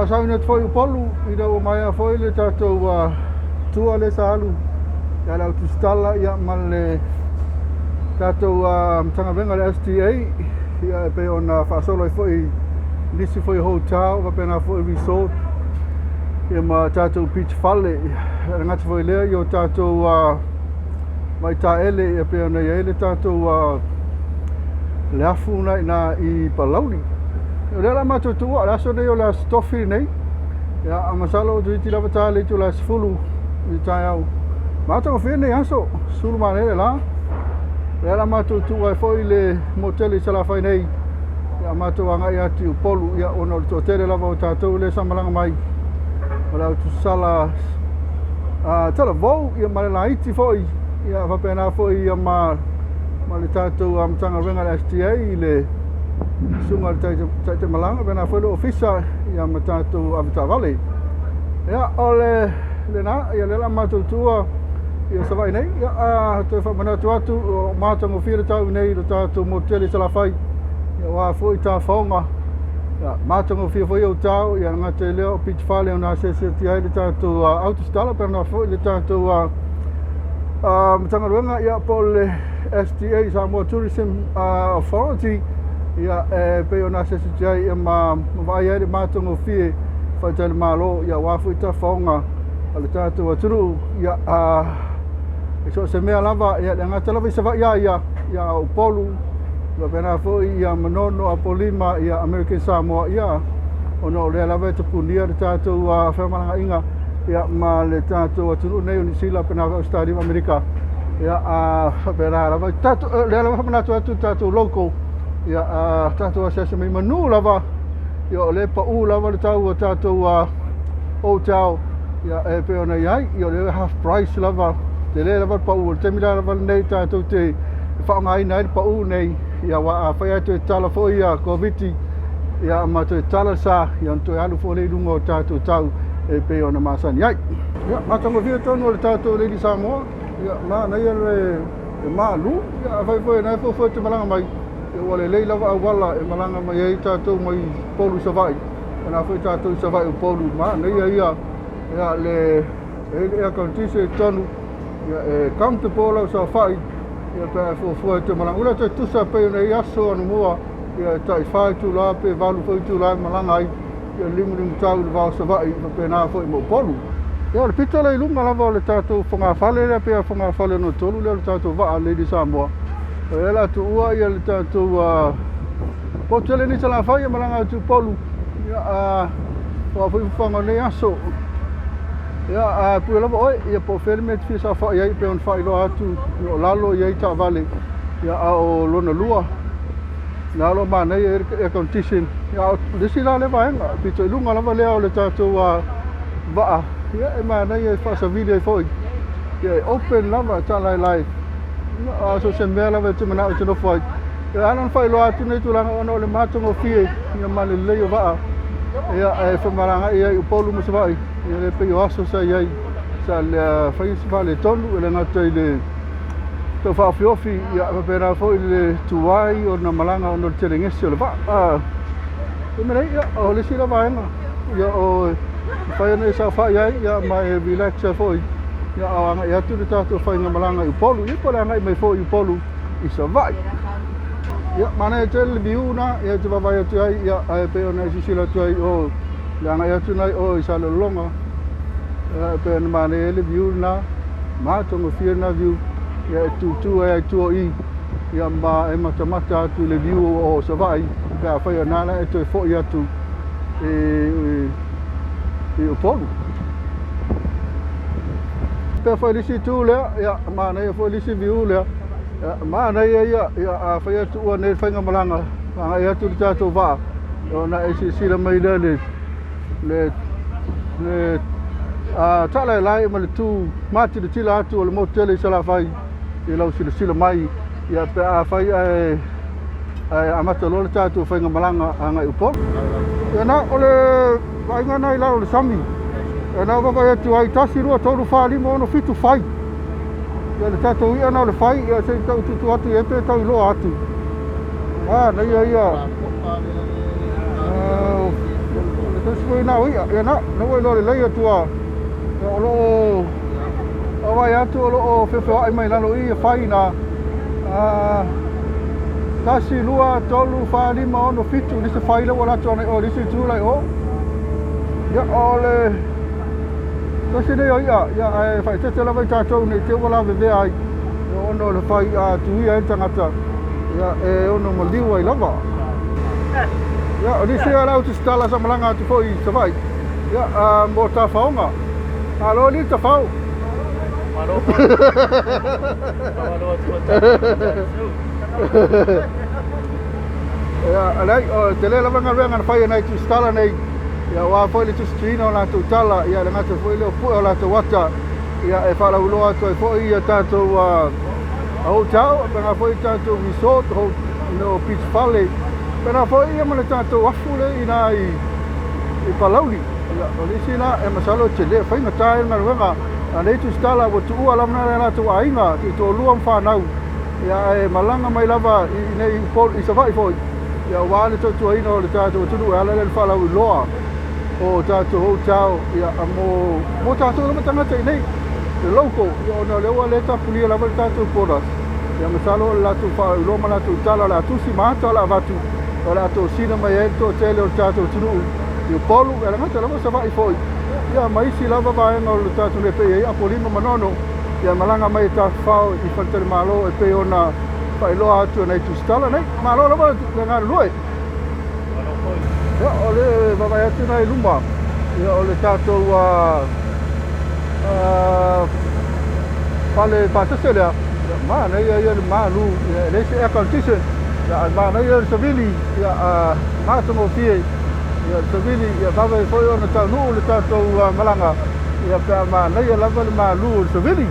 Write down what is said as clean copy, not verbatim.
Faasaoina atu foi Upolu ina ua maea foi le tatou tour lea sa alu ia le autusitala ma le tatou Matagaluega o le STA e pei ona faasolo ai foi nisi foi o hotel faapena foi resort ma tatou beach fale. E le gata foi i lea o tatou vaitaele e pei ona i ai le tatou le afu lena i ina i Palauli. O lea o le a matou tuua, o le aso lenei o le aso Tofi lenei. Ia, masalo toeitiiti lava ta le itula e 10 i le taeao. Matagofie lenei aso, sulu manaia le la. O lea o le a matou tuua ai foi le motele i Salafai nei. Ia, matou agai atu i Upolu, ia, ona o le toatele lava o tatou lea sa malaga mai. O le autusala talavou ia ma le laiti foi, ia faapena foi ia ma le tatou Matagaluega a le STA i le susuga i le Taitaimalaga, faapena foi le Ofisa ia ma tatou avetaavale. Ia, o le lena, ia lea o le a matou tuua ia Savaii nei. Ia, toe faamanatu atu, o matagofie le tau nei i le tatou motu tele i Salafai, ia aua foi tafaoga, ia matagofie foi hotel, ia le gata i lea o beach fale ona asiasi atu ai le tatou autusitala, faapena foi le tatou Matagaluega ia po o le STA, Samoa Tourism Authority, ia e pei ona asiasi atu ai ma vaai ai le matagofie faitalimalo, ia aua foi tafaoga a le tatou atunuu, ia e so o se mea lava, ia le gata lava i Savaii a ia, ia o Upolu, faapena foi ia Manono, Apolima, ia American Samoa, ia ona o lea lava e tapunia le tatou femalagaiga ia ma le tatou atunuu nei o Niu Sila, faapena foi Ausetalia ma Amerika, ia faapena lava tatou, lea lava faamanatu atu le tatou local, ia tatou asiasi mai manu lava, ia o lea e pau lava le tau o tatou hotel, ia e pei ona i ai, ia o lea e half price lava, tele lava le pau o le taimi lava lenei tatou te faaaogaina ai le pau nei, ia aua afai ae toe tatala foi ia Koviti, ia ma toe tatala le sa, ia ona toe alu foi lea i luga o tatou tau e pei ona masani ai. Ia, matagofie tonu o le tatou Lady Samoa, ia manaia le malu, ia afai foi na e fuafua e te malaga mai, ia ua lelei lava auala e malaga mai ai tatou mai Upolu i Savaii, faapena foi tatou i Savaii i Upolu, manaia ia, ia le e air condition i totonu, ia e comfortable lau saofai, ia pe a fuafua e te malaga. Ua le toe tutusa pei ona i ai aso anamua, ia e tai 4 itula pe 8 foi itula e malaga ai, ia limulimutau i le va o Savaii, faapena foi ma Upolu. Ia o le pito lea i luga lava o le tatou fogafale lea, pe fogafale lona 3 lea o le tatou vaa Lady Samoa. O lea o le a tuua ia le tatou potu tele nei i Salafai e malaga atu i Upolu, ia aua foi fuafuaga o lenei aso. Ia pule lava oe, ia po o fea le mea e te fia saofai ai, pei ona faailoa atu, o lalo i ai taavale, ia a o lona lua, na o lo o manaia ai le air condition. Ia o le isi la lea vaega, pito i luga lava lea o le tatou vaa, ia e manaia e faasavili ai foi, ia e open lava e taalaelae, ia so o se mea lava e te manao e te nofo ai. Ia ala ona faailoa atu nei tulaga ona o le matagofie ia ma le lelei o vaa, ia e femalagaai ai i Upolu ma Savaii, ia le pei o aso sa i ai, sa fai si faaletonu e le gata i le tau faaofiofi, ia faapena foi le tuai ona malaga ona o le telegese o le vaa. E mea ia, o le isi la vaega, ia o mafai ona e saofai ai, ia ma e relax ai foi, ia o agai atu le tatou faigamalaga i Upolu, ia po o le agai mai foi i Upolu i Savaii. Ia, manaia tele le view na, ia e te vaavaai atu ai, ia ae pei ona e silasila atu ai o le agai atu nai o i Salelologa, ia e pei ona manaia ai le view na, matagofie na view, ia e tutu ai tua i, ia ma e matamata atu i le view o Savaii, pe afai o na la e toe foi atu i Upolu. Pe foi le isi itu lea, ia manaia foi le isi view lea, ia manaia ia, ia afai atu ua nei le faigamalaga, agai atu le tatou vaa, ona e silasila mai lea le taalaelae ma le tu matilatila atu o le motu tele i Salafai, i lau silasila mai, ia pe afai ae amata loa le tatou faigamalaga agai i Upolu. Ia na o le vaaiga na i lalo o le sami, ia na vaavaai atu ai 1, 2, 3, 4, 5, 6, 7, fai. Ia le tatou ia na o le fai, ia se i tau tutu atu i pe tau iloa atu. Manaia ia. Le foi na o i'a. Ia na, na ua iloa lelei atu ia, o loo vaai atu o loo feofeoa'i mai lalo i fai na 1, 2, 3, 4, 5, 6, 7 nisi fai le ua latou ana o nisi itu lai o. Ia o le tasi nei o i'a, ia ae faaeteete lava i tatou nei te ua lavevea ai. Ia ona o le fai a tuia ai le tagata, ia e ono maliu ai lava. Ia o nisi o le au tusitala sa malaga atu foi i Savaii, ia mo tafaoga. Malo li tafao. Malo. Malo atu atu. Ia alai o tele lava galuega na fai e nai tusitala nei. Ia aua foi le tusituina o latou tala, ia le gata foi le o pue o latou ata, ia e faalauiloa atu ai foi ia tatou hotel, pena foi tatou resort, no beach fale, pena foi ia ma le tatou afu le ina i Palauli. Ia o le isi la e masalo tele faigata ai le galuega a nei tusitala ua tuua lava na latou aiga tuitoalua ma fanau, ia e malaga mai lava i nei i Savaii foi, ia aua le tautuaina o le tatou atunuu e ala lea i le faalauiloa o tatou hotel, ia mo tatou lava tagata i nei le local, ia ona o lea ua le tapunia lava le tatou borders. Ia masalo o le latou faalauiloa ma latou tala o le a tusi ma ata o le a avatu o le a tosina mai ai le toatele o le tatou atunuu i Upolu, e le gata lava Savaii foi, ia ma isi lava vaega o le tatou nei pei ai Apolima ma Manono, ia malaga mai e tafafao i faletalimalo e pei ona faailoa atu e nai tusitala nei. Malo lava le galulue. Malo foi. Ia o le vaavaai atu na i luma, ia o le tatou fale pasese lea, ia manaia ia le malu, ia e leai se air condition, ia ae manaia le savili, ia matagofie ia le savili, ia vave foi ona taunuu le tatou malaga, ia pe a manaia lava le malu o le savili.